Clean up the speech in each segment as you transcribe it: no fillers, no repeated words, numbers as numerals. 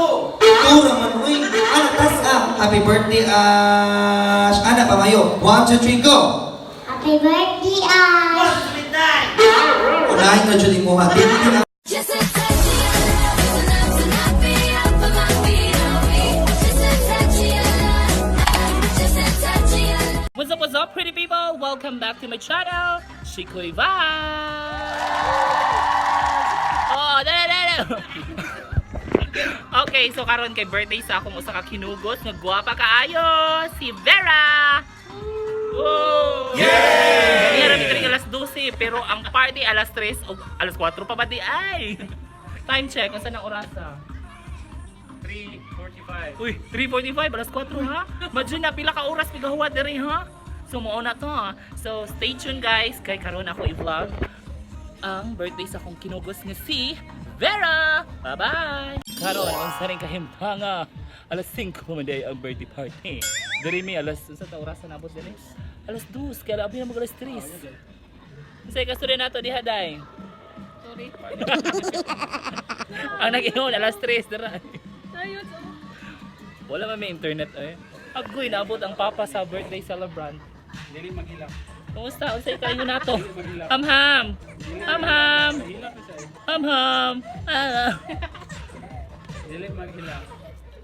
Two raman, uy. Ana, tas ah. Happy birthday, Ash. Ana, pamayo. One, two, three, go. Happy birthday, Ash! Unahin ka dyan mo, ha. Dili din ang Just a touch of your love is enough to knock me up on my feet. Just a touch of your love. Just a touch of your love. What's up, pretty people? Welcome back to my channel, Chikoy Vibes! Oh, dala, dala! Okay, so karon kay birthday sa akong usa ka kinugos nga gwapa kaayo, si Vera! Woo! Yeah! Niya rami kani alas 12, pero ang party alas 3 o alas 4 pa ba di ay? Time check, unsa nang orasa? 3:45. Uy, 3:45, alas 4 ha? Imagine na pila ka oras pigahuwa diri ha? So mao na to ha. So stay tuned guys kay karon ako i-vlog ang birthday sa akong kinugos nga si Vera. Bye-bye. Karon unsa ring kahimtanga? Alas 5 man day ang birthday party. Diri mi alas unsa ta oras na nabot diri? Alas 2 kaya labi na mag alas 3. Unsay kasturya nato diha day? Sorry. Ang nag-ingon alas 3 dira. Ayun, so. Wala man may internet eh. Agoy, naabot ang papa sa birthday celebrant. Dili maghilak. Kumusta? Unsay kayo nato? Hamham! Hamham! Hilak siya eh. Hamham! Ah. Dili maghilak.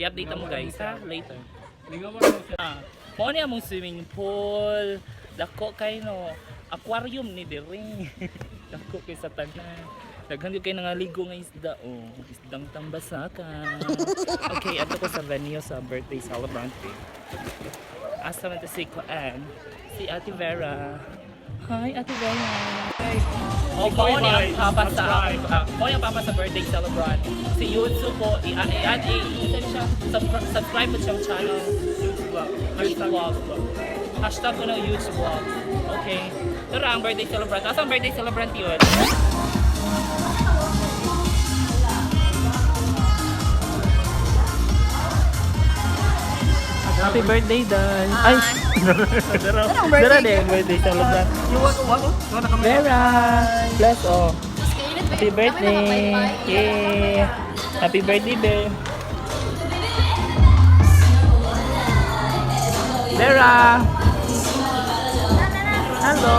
I-update mo guys ha later. Lingaw mo siya. Ah, mao ni among swimming pool. Dako kay no. Aquarium ni diri. Dako kay sa tanan. Daghan gyud kay nangaligo nga isda oh. Isdang tambasakan. Okay, ato ko sa venue sa birthday celebrant. Asa man ta si Kuan? Si Ate Vera. Hi, Ate Vera. Oh, mao ni ang papa sa mao ni ang papa sa birthday celebrant. Si Yutsu po, i-add i siya, subscribe po siyang channel. Huge vlog. Huge vlog. Hashtag ko na huge vlog. Okay. Tara ang birthday celebrant. Asa ang birthday celebrant yun? Happy birthday, Dan! Ay! Dara, dara din, birthday celebrant. Vera! Bless oh. Happy birthday! Yay! Happy birthday, Be! Vera! Hello!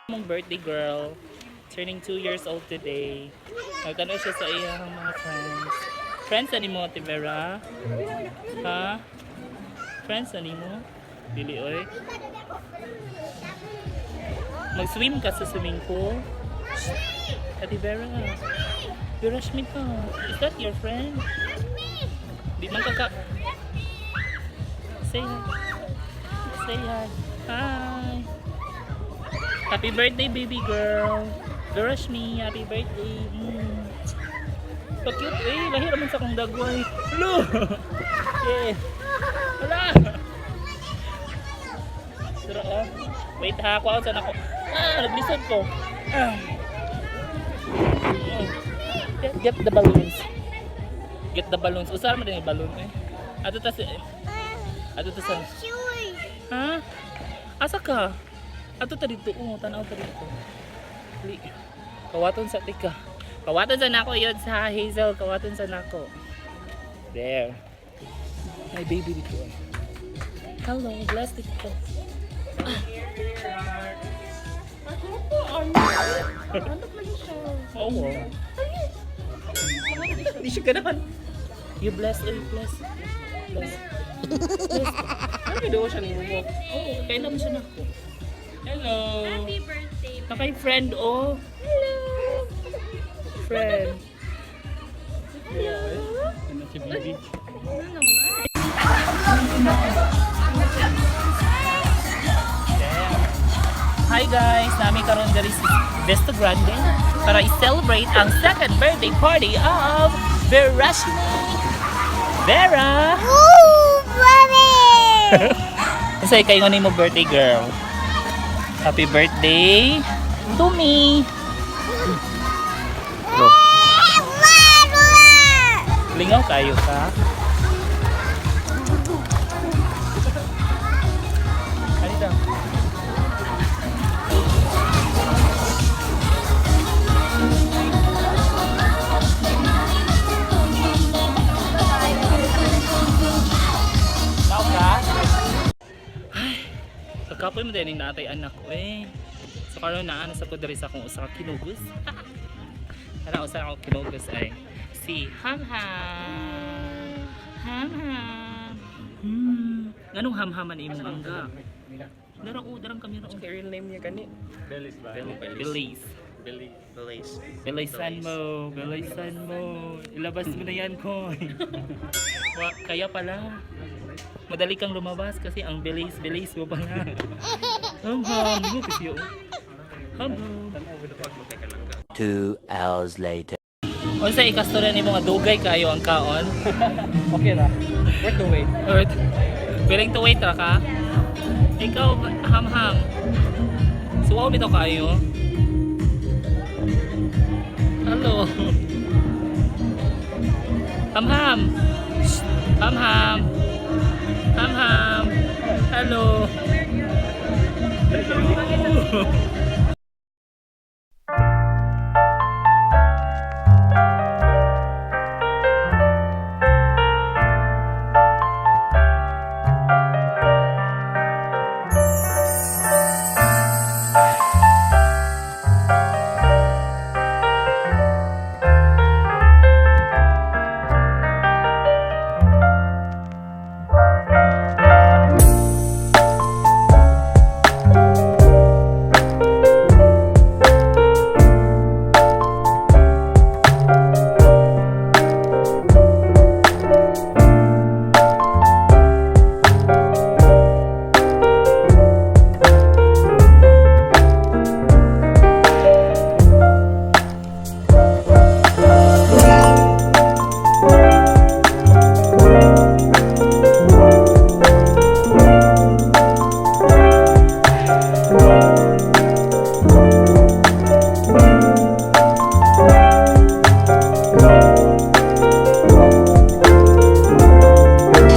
Mong birthday girl, turning 2 years old today. Nagtanaw siya sa iyang mga friends. Friends ani mo, Ate Vera? Ha? Friends ani mo? Dili oy. Mag-swim ka sa swimming pool? Shh. Ate Vera. Rashmi pa. Is that your friend? Di man ka ka... Say hi. Say hi. Hi. Happy birthday, baby girl. Rashmi, happy birthday. Pa-cute eh. Lahir man sa akong dagway. Hello! Yeah. Wala! Pero oh. Wait ha, kuha saan ako. Ah, naglisod ko. Ah. Oh. Get the balloons. Get the balloons. Usar mo din yung balloon eh. Ato ta si... Ato ta sa... Ha? Asa ka? Ato ta dito. Oh, tanaw ta dito. Li. Kawaton sa tika. Kawaton sa nako yun sa Hazel. Kawaton sa nako. There. May baby dito. Eh. Hello, bless dito. Oo. Hindi siya ganahan. You bless, you bless. Bless. Bless. Ano daw siya ni Bubok? Oo, kailan mo siya nako. Hello. Happy birthday. Nakay friend, oh. Hello. Friend. Hello. Ano si Bibi? Ano naman? Hi Hi guys, naa mi karon diri sa Vista Grande para i-celebrate ang second birthday party of Verashni Vera. Woo, baby! Kasi kayo nga mo birthday girl. Happy birthday to me. Bro. Lingaw kayo ka. Ano daw? Tao ka? Ay, kakapoy mo din yung natay anak ko eh. So karon naa na sa ko diri sa akong usa ka kinugos. Kana usa akong kinugos ay si Hamham. Hamham. Nganong hamhaman imong angga? Dara ko, darang kamera ko. Real name niya kani? Belis ba? Belize. Belis. Belis. Bilisan mo, bilisan mo. Ilabas mo na yan, Koy. Wa, kaya pala. Madali kang lumabas kasi ang bilis-bilis mo pala. Ham-ham, mo kasi oh. Ham-ham. 2 hours later. Unsa ikastorya ni mga dugay kayo ang kaon? Okay ra. Worth the wait. Or willing to wait ra ka? Ikaw, ham-ham. Suwaw bitaw kayo. Hello. Ham-ham. Shh. Ham-ham. Ham-ham. Hello.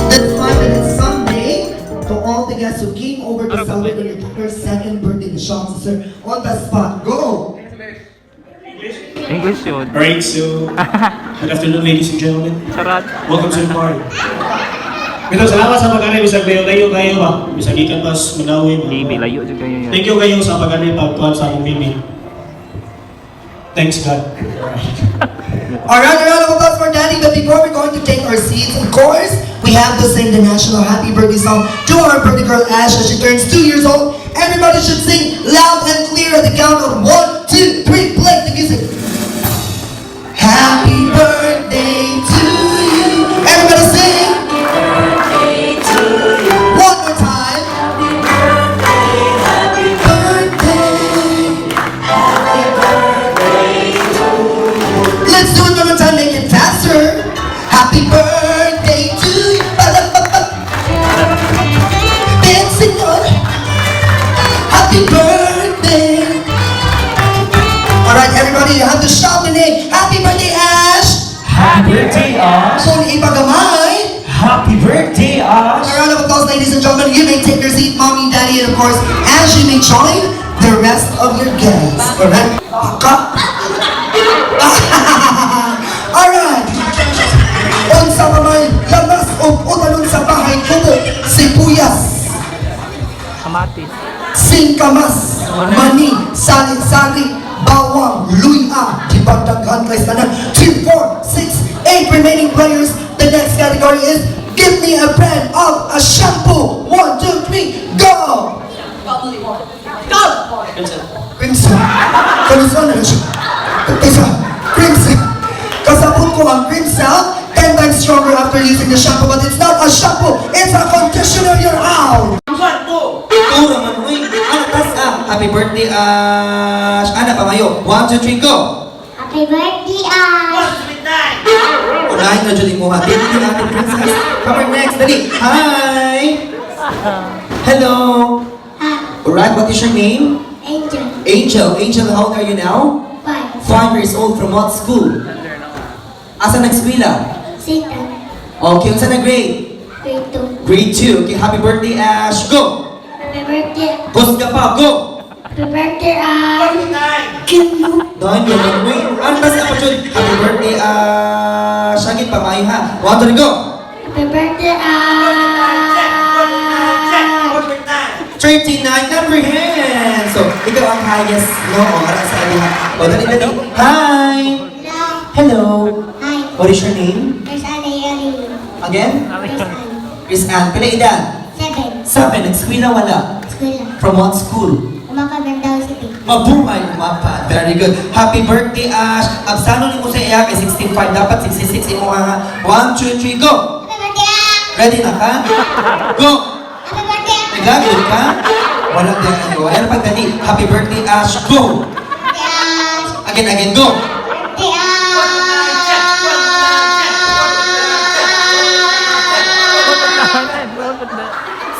That's fine that it's Sunday. To all the guests who came over to celebrate your daughter's second birthday, the shots, sir, on the spot. Go! English yun. Alright, so good afternoon, ladies and gentlemen. Charot. Welcome to the party. Ito, salamat sa pag-anay, bisag layo kayo ba? Bisag gikan pas Manawi. Baby, layo jud kayo yan. Thank you kayo sa pag-anay pagtuan sa akong baby. Thanks God. All right, a round of applause for Daddy. But before we're going to take our seats, of course, we have to sing the national happy birthday song to our birthday girl Ash as she turns 2 years old. Everybody should sing loud and clear at the count of one, two, three. Play the music. Happy birthday to you. Everybody sing. One more time. Happy birthday. Let's do it one more time, make it faster. Happy birthday to you. Ba-da-ba-ba. Dancing on. Happy birthday. All right, everybody, you have to shout the name. Happy birthday, Ash. Happy birthday, Ash! Kung ipagamay. Happy birthday, Ash! A round of applause, ladies and gentlemen. You may take your seat, mommy, daddy, and of course, Ash, you may join the rest of your guests. All right? Ka- All right. Unsa pa may lamas o utanon sa bahay kubo, sibuyas, Kamatis. Singkamas, mani, sari-sari, bawang, luya, dibagdaghan guys tanan. 2, 4, 6, 8 remaining players. The next category is give me a brand of a shampoo. 1, 2, 3, go! Go! Crimson. Crimson na siya. Tesa, Crimson. Kasabot ko ang Crimson, 10 times stronger after using the shampoo, but it's not a shampoo, it's a conditioner. You're out! Tura man, uy. Ano, tas ah. Happy birthday, Ash. Ana, pamayo. 1, 2, 3, go! Happy birthday, Ash! Unahin na dyan mo ha. Thank you, Ate Princess. Come on next, dali. Hi! Hello! Ah, Alright, what is your name? Angel. Angel. Angel, how old are you now? 5. 5 years old. From what school? Asa nag-eskwela? Satan. Okay, unsa na grade? Grade 2. Grade 2. Okay, happy birthday, Ash. Go! Happy birthday. Kusga pa, go! Happy birthday, Ash! Nine, yun, wait. Ano ba sa ako, Happy birthday, Ash. Sagit pa, maayo ha. 1, 2, 3, go! Happy birthday, Ash! 39, number hand. So, ikaw ang highest, no? O, ara sa aliha. O, dali, dali. Hi! Hello. Hello! Hi. What is your name? Chris Ali Ali. Again? Chris Ali. Chris Ann. Pila edad? 7. 7. Nag-eskwela wala. Eskwela. From what school? Umapa Mandaue City. Mabuhay umapa. Very good. Happy birthday, Ash. Absano ni mo sa iya kay 65. Dapat 66 imo ha. 1, 2, 3, go! Happy birthday, Ash! Ready na ka? Go! Happy birthday, Ash! Naglagot ka? Wala din ano. Ayan pagdali. Happy birthday, Ash. Go! Happy Ash! Again, again, go! Birthday, Ash!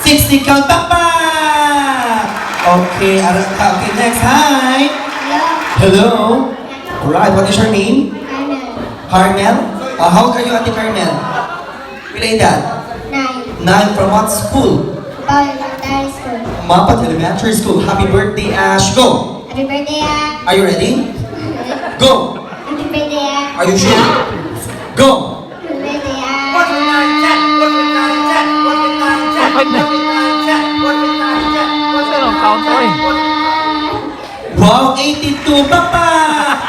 60 count pa! Okay, ara ka. Okay, next. Hi! Hello. Hello! Alright, what is your name? Arnold. Carmel? How old are you, Ate Carmel? Pila edad? 9. 9. From what school? Paul Elementary School. Mapat Elementary School. Happy birthday, Ash. Go! Happy birthday, Ash! Are you ready? Go! Happy birthday, Ash! Are you sure? Go! Happy birthday, Ash! Ano, count eh. Wow, 82 papa!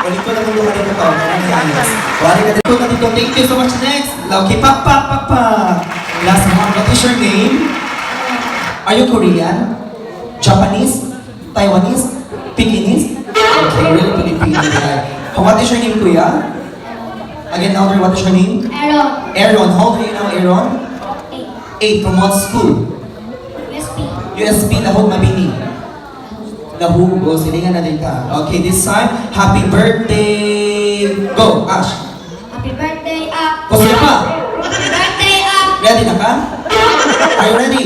Ulit ko na kung luha dito. Wala ka dito, dito. Thank you so much. Next. Okay, papa, papa. Last one. What is your name? Are you Korean? Japanese? Taiwanese? Pekingese? Okay, really Filipino. Right? What is your name, Kuya? Again, Elder, what is your name? Aaron. Aaron. How old are you now, Aaron? 8. 8. From what school? USB. USP Lahog Mabini. Lahog, o silingan na din ka. Okay, this time, happy birthday! Go, Ash. Happy birthday, Ash! Kusya pa. Happy birthday, Ash! Ready na ka? Are you ready?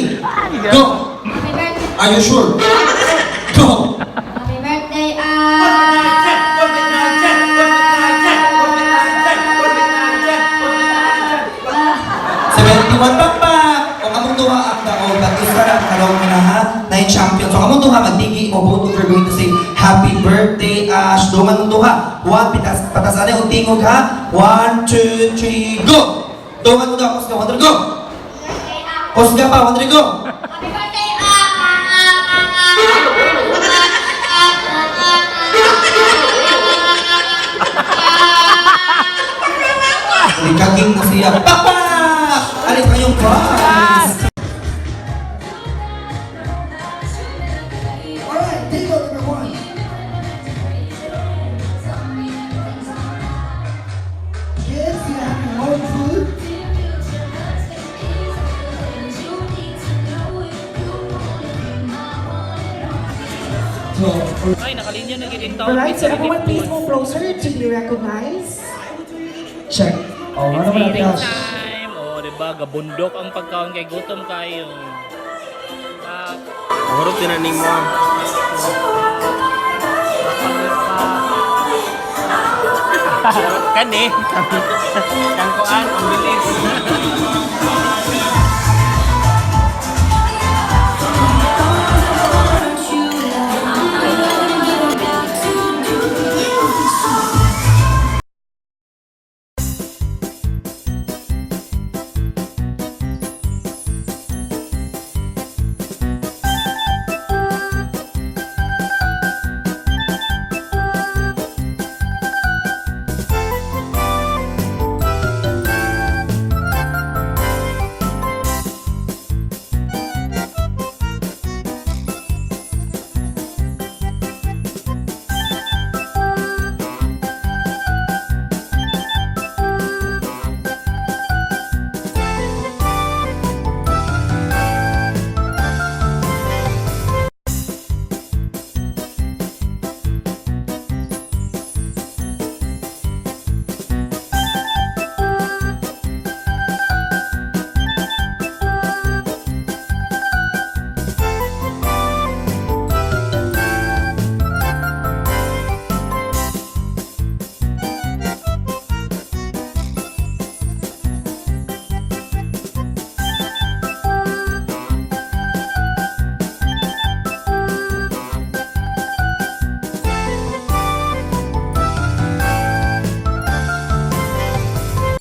Go! Happy birthday! Are you sure? Go! Happy birthday, Ash! 71 pa! O kamong duha ang daog, but isa na kalong mo na ha, 9 champion. So kamong duha, magtigi mo, both of you are going to say, "Happy birthday, Ash." Duman mong duha. One, pitas, patasan yung tingog ha. 1, 2, 3, go! Duman mong duha, kusga, 1, 2, go! Kusga pa, 1, 2, go! Happy birthday, Ash! Ikaging mo siya. Papa! Alin pa yung prize? Alright, table number 1. Kids, you have your own food. Ay, nakalinya na gid taon. Alright, so everyone please move closer to be recognized. Check. Oh, ano ba Eating natin? time. O, diba? Gabundok ang pagkaon kay gutom kayo. Ah, Hurot din na nimo. Kani. Kangkuan, ang bilis.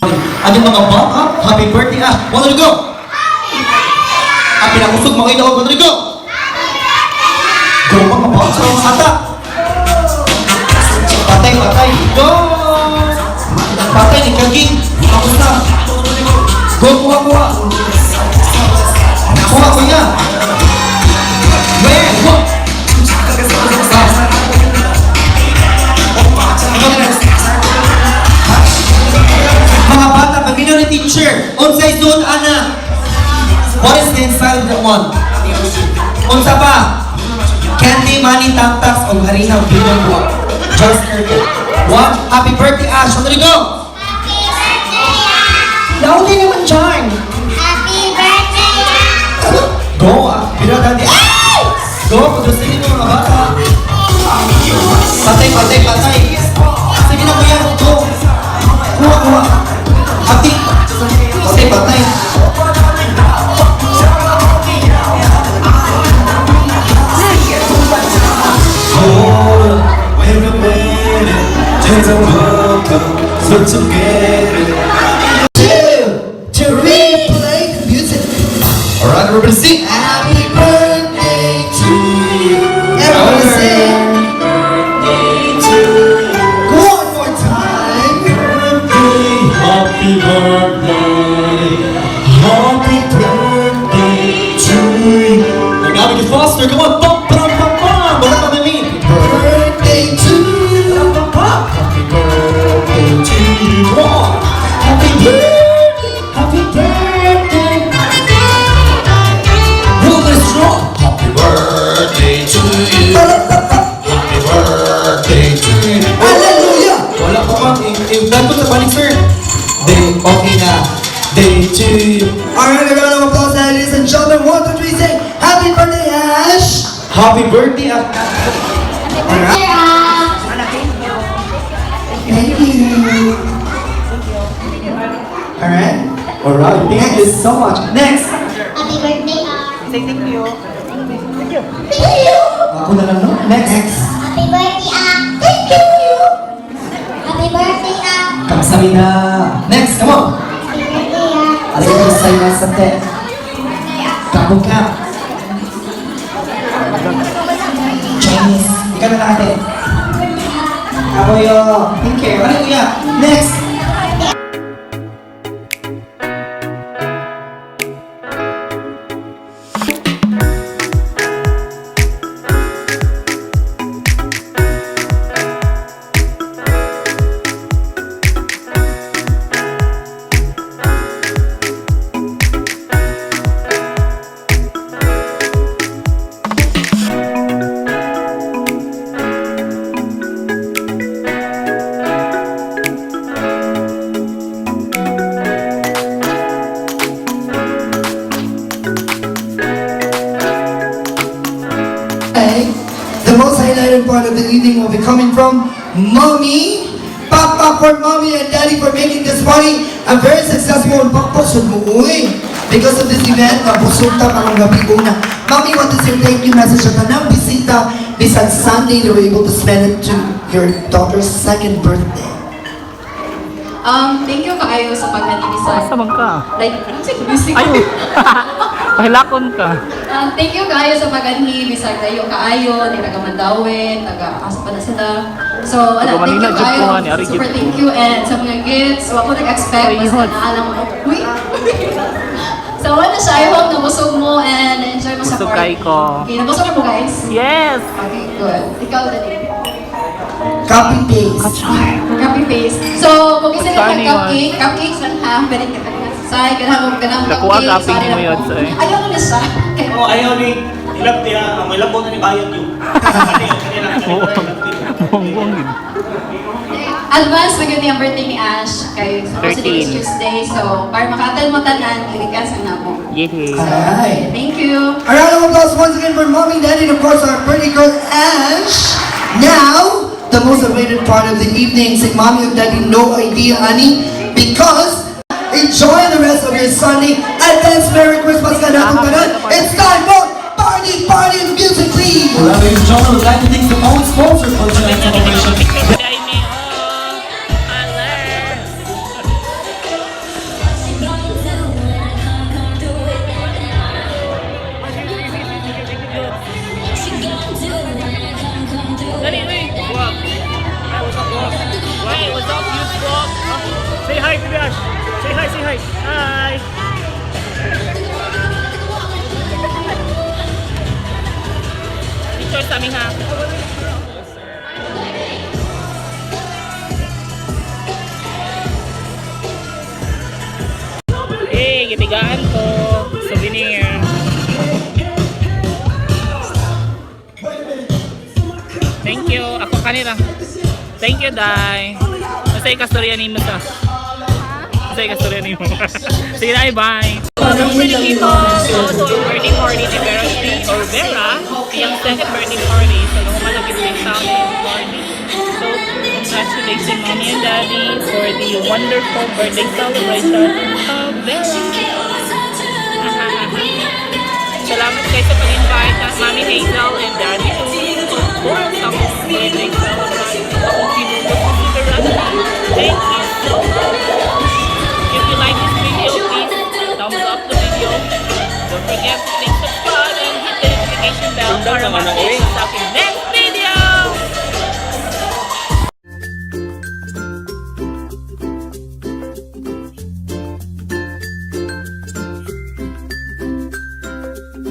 Ano mga bata? Happy birthday, Ash! One, two, go! Ang pinakusog mga ilaw, one, two, go! Go mga bata! Ata! Patay, patay! Go! Patay ni Kaging! Tapos na! Go, kuha, kuha! Kuha, kuya! Where? Go! Mga bata, pamilya ni teacher, unsay suot ana? What is the inside of that one? Unsa pa? Candy, money, tamtas, o harina, o bilog, what? Just Ergo. What? Happy birthday, Ash! One, two, go! Happy birthday, Ah! Louder naman dyan. Happy birthday, Ah! Go, ah! Pero dati, ay! Go, pagustuhin mo mga bata. Patay, patay, patay. Sige na, kuya. Go. Kuha, kuha. Hati. Patay, patay. Two, three, play the music. Alright, everybody sing. Happy birthday to you. Everybody sing. One more time. Happy birthday, happy birthday to you. Now we can faster. Come on. Pam, pam, pam, pam. Wala pa mami. Birthday to you. Pam, pam. Happy birthday to you. Come on. Happy birthday. Happy birthday. Hold it strong. Happy birthday to you. Happy birthday to you. Hallelujah. Wala pa ma'am. I-plan ko sa balik, sir. Day, okay na. Day to you. All right, a round of applause, ladies and gentlemen. One, two, three, say happy birthday, Ash. Happy birthday, ah. Happy birthday, Ah! Thank you. All right. Alright, thank you so much. Next. Happy birthday, Ah! Say thank you. Thank you. Ako na lang, no? Next. Happy birthday, Ah! Thank you! Happy birthday, Ah! Kamsahamnida. Next, come on. Happy birthday, Ah! Arigatou gozaimasu sa te. Kapong ka. Chinese. Ikaw na ate. Ako yo. Thank you. Ano kuya? Next. Okay. The most highlighted part of the evening will be coming from Mommy, Papa for Mommy and Daddy for making this party a very successful and pakpak sa buoy. Because of this event, nabusog ta karong gabi una. Mommy, what is your thank you message sa tanang bisita bisan Sunday you were able to spend it to your daughter's second birthday? Thank you kaayo sa pag-animi sa Asa man ka? Like, music. Ay! Pahilakon ka. Thank you kaayo sa pag-anhi bisag layo kaayo, ni taga Mandaue, taga asa pa na sila. So, Taga ala, thank Manila, you jud ko kaayo. nga ni Ari, Super jud ko. thank you and sa mga gifts, wa ko nag-expect Ay, basta hot. naalam mo. Uy. So, wala siya. I hope nabusog mo and enjoy mo sa Busog party. kay ko. Okay, nabusog mo guys? Yes! Okay, good. Ikaw, dali. Copy paste. Kachar! Copy paste. So, kung isa Saan ka yun? cupcake, cupcakes lang ha, pwede ka say, kanang kanang Nakuha cupcake, cupcake sorry mo lang yun, po. say. Ayaw mo na siya. Kay- Oh, ayaw ni ilap niya, ang ilap na ni bayad yun. Buong-buong yun. Advance na yun yung birthday ni Ash kay supposedly 13. it's Tuesday. So, para maka-attend mo tanan, ilikas ang namo. Yehey! Alright. Thank you. A round of applause once again for Mommy, Daddy, and of course our pretty girl Ash. Now, the most awaited part of the evening. Say, Mommy and Daddy, no idea, honey, because enjoy the rest of your Sunday. Advance Merry Christmas, kanatong tanan. It's time for party, party music, please. Alright, ladies and gentlemen, we'd like to thank the phone sponsor for tonight's celebration. Ay, mi, oh! Alert! Hi, Baby Ash. Say hi, say hi. Hi. Picture sa amin ha. Eh, gitigaan ko. Souvenir. Thank you. Ako kanila. Thank you, Dai. Basta ikastorya nimo sa. Basta ikastorya nimo. Sige, Dai, bye. So, pretty people, so, to ang birthday party ni Vera or Vera, iyang second birthday party. So, nahuman ang sound party. So, congratulations, Mommy and Daddy, for the wonderful birthday celebration of Vera. Salamat kayo sa pag-invite at Mami Hazel and Daddy to, of course, akong birthday celebration. Akong kinubot si Vera.